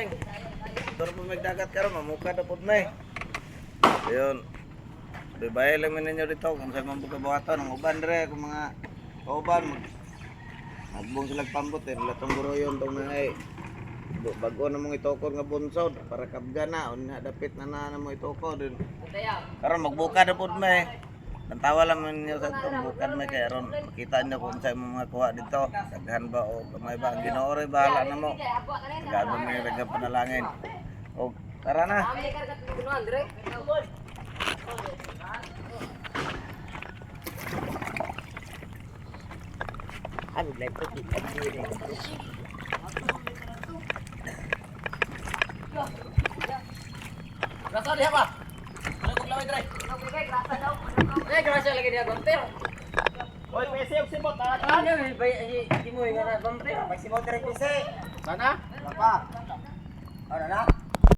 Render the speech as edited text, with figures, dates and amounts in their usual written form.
Daing. Turo po magdagat karon, mamuka na pud may. Ayun. Bibay lang man ninyo dito kung sa mga buhaton ang uban dire kung mga kauban magbong sila pambot eh latong guroyon tong naay. Bago na mong itukod nga bunsod para kabga na unya dapit na na na mo itukod. Karon magbuka na pud may. Tantawa lang ninyo sa itong bukad may kay aron makita niyo kung sa imong mga kuha dito. Daghan ba o gamay ba ang Ginoo ray bahala na mo. Gado mo yung daghang panalangin. O tara na. Ano live ko? Rasa diha ba? Ano kung laway dre? Eh, grasya lagi diha bumper. Oy, PC og sibot ha. Ano bay di mo nga na bumper. May sibot direct PC. Sana? Wala pa. Ano na?